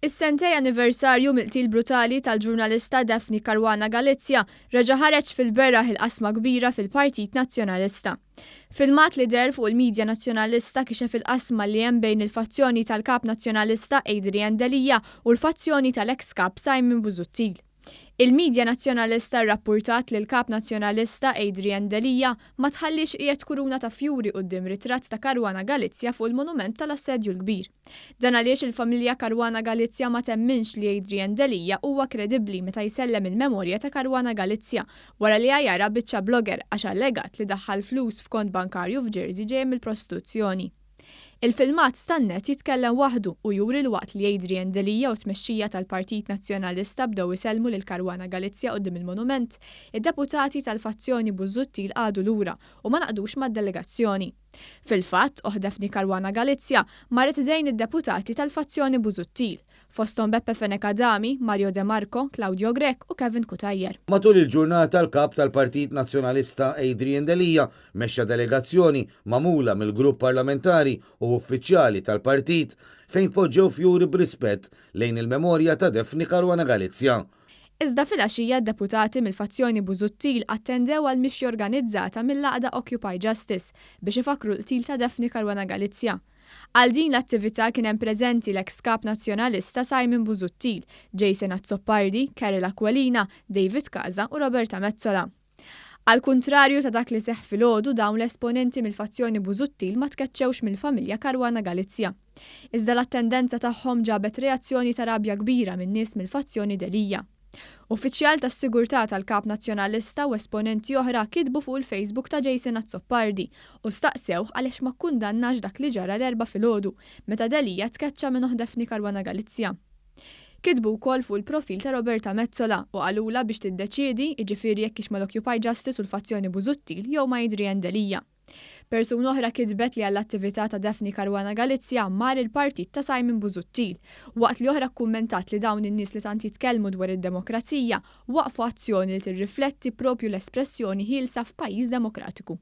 Is-sentej anniversarju mill-qtil brutali tal-ġurnalista Daphne Caruana Galizia reġa' ħareġ fil-beraħ il-qasma kbira fil-Partit Nazzjonalista. Filmat li deher fuq il-midja Nazzjonalista kixef il-qasma li hemm bejn il-fazzjoni tal-Kap Nazzjonalista Adrian Delia u l-fazzjoni tal-eks Kap Simon Busuttil. Il-midja Nazzjonalista rrappurtat li l-Kap Nazzjonalista Adrian Delia ma tħalliex iqiegħed kuruna ta' fjuri quddiem ritratt ta' Caruana Galizia fuq il-monument tal-Assedju l-Kbir. Dan għaliex il-familja Caruana Galizia ma temminx li Adrian Delia huwa kredibbli meta jsellem il-memorja ta' Caruana Galizia wara li għajarha biċċa blogger għax allegat li daħħal flus f'kont bankarju f'Jersey ġejjin mill-prostituzzjoni. Il-filmat tan-net jitkellem waħdu u juri li waqt li Adrian Delia u t-tmexxija tal-Partit Nazzjonalista bdew isellmu lil Caruana Galizia quddiem il-monument, id-deputati tal-fazzjoni Busuttil qagħdu lura u ma ngħaqdux mad-delegazzjoni. Fil-fatt, oħt Daphne Caruana Galizia marret ħdejn id-deputati tal-fazzjoni Busuttil, fosthom Beppe Fenech Adami, Mario De Marco, Claudio Grech u Kevin Cutajar. Matul il-ġurnata l-Kap tal-Partit Nazzjonalista Adrian Delia mexxa delegazzjoni magħmula mill-grupp parlamentari u uffiċjali tal-partit fejn tpoġġew fjuri b'rispett lejn il-memorja ta' Daphne Caruana Galizia. Iżda filgħaxija d-deputati mill-fazzjoni Busuttil attendew għal mixja organizzata mill-għaqda Occupy Justice biex ifakkru l-qtil ta' Daphne Caruana Galizia. Għal din l-attività kien hemm preżenti l-eks Kap Nazzjonalista Simon Busuttil, Jason Azzopardi, Karol Aquilina, David Casa u Roberta Metsola. Għal kuntrarju ta' dak li seħħ filgħodu dawn l-esponenti mill-fazzjoni Busuttil ma tkeċċewx mill-familja Caruana Galizia. Iżda l-attendenza tagħhom ġabet reazzjoni ta' rabja kbira minn nies mill-fazzjoni Delia. Uffiċjal tas-sigurtà tal-Kap Nazzjonalista u esponenti oħra kitbu fuq il-Facebook ta' Jason Azzopardi u staqsewh għaliex ma kkundannax dak li ġara l-Erbgħa filgħodu meta Delia tkeċċa minn oħt Daphne Caruana Galizia. Kitbu wkoll fuq il-profil ta' Roberta Metsola u qalulha biex tiddeċiedi, jiġifieri jekk hix mal-Occupy Justice u l-fazzjoni Busuttil jew ma' Adrian Delia. Persuna oħra kitbet li għall-attività ta' Daphne Caruana Galizia mar il-partit ta' Simon Busuttil, waqt li oħra kkummentat li dawn in-nies li tant jitkellmu dwar id-demokrazija waqqfu azzjoni li tirrifletti propju l-espressjoni ħielsa f'pajjiż demokratiku.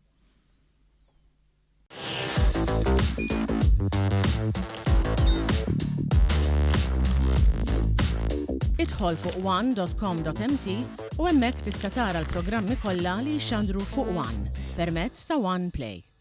Idħol fuq one.com.mt u hemmhekk tista' tara l-programmi kollha li jixxandru fuq One permezz ta' One Play.